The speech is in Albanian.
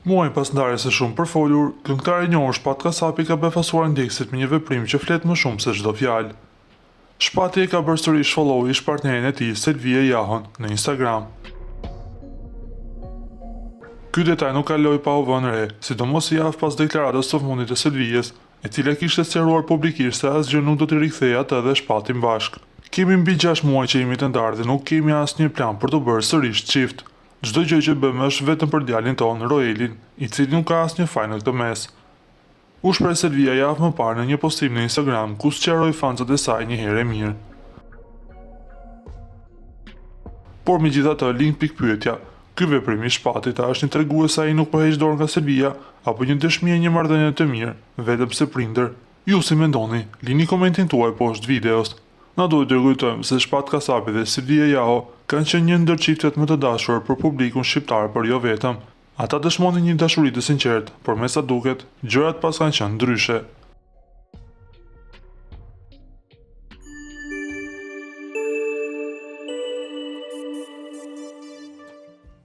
Muaj pas ndarjes së shumëpërfolur, këngëtari i njohur Shpat Kasapi ka befasuar ndjekësit me një veprim që flet më shumë se çdo fjalë. Shpati e ka bërë sërish follow ish-partnerin e tij, Selvije Jahon, në Instagram. Ky detaj nuk kaloi pa u vënë re, sidomos javë pas deklaratës së fundit të Selvijes, e cila kishte sqaruar publikisht se asgjë nuk do t'i rikthejë atë dhe Shpatin bashkë. Kemi mbi gjashtë muaj që jemi të ndarë dhe nuk kemi asnjë plan për t'u bërë sërish çift. Çdo gjë që bëjmë është vetëm për djalin tonë, Roelin, i cili nuk ka asnjë faj në këtë mes. U shpreh Selvija javë më parë në një postim në Instagram ku sqaroi fansat e saj një herë e mirë. Por megjithatë lind pikëpyetja, ky veprim i Shpatit a është një tregues se ai nuk po heq dorë nga Selvija, apo një dëshmi e një marrëdhënie të mirë, vetëm se prindër? Ju si mendoni? Lini komentin tuaj poshtë videos. Na duhet të rikujtojmë se Shpat Kasapi dhe Selvije Jaho kanë qenë një ndër çiftet më të dashur për publikun shqiptar por jo vetëm. Ata dëshmonin një dashuri të sinqertë, por me sa duket, gjërat paskan qenë ndryshe.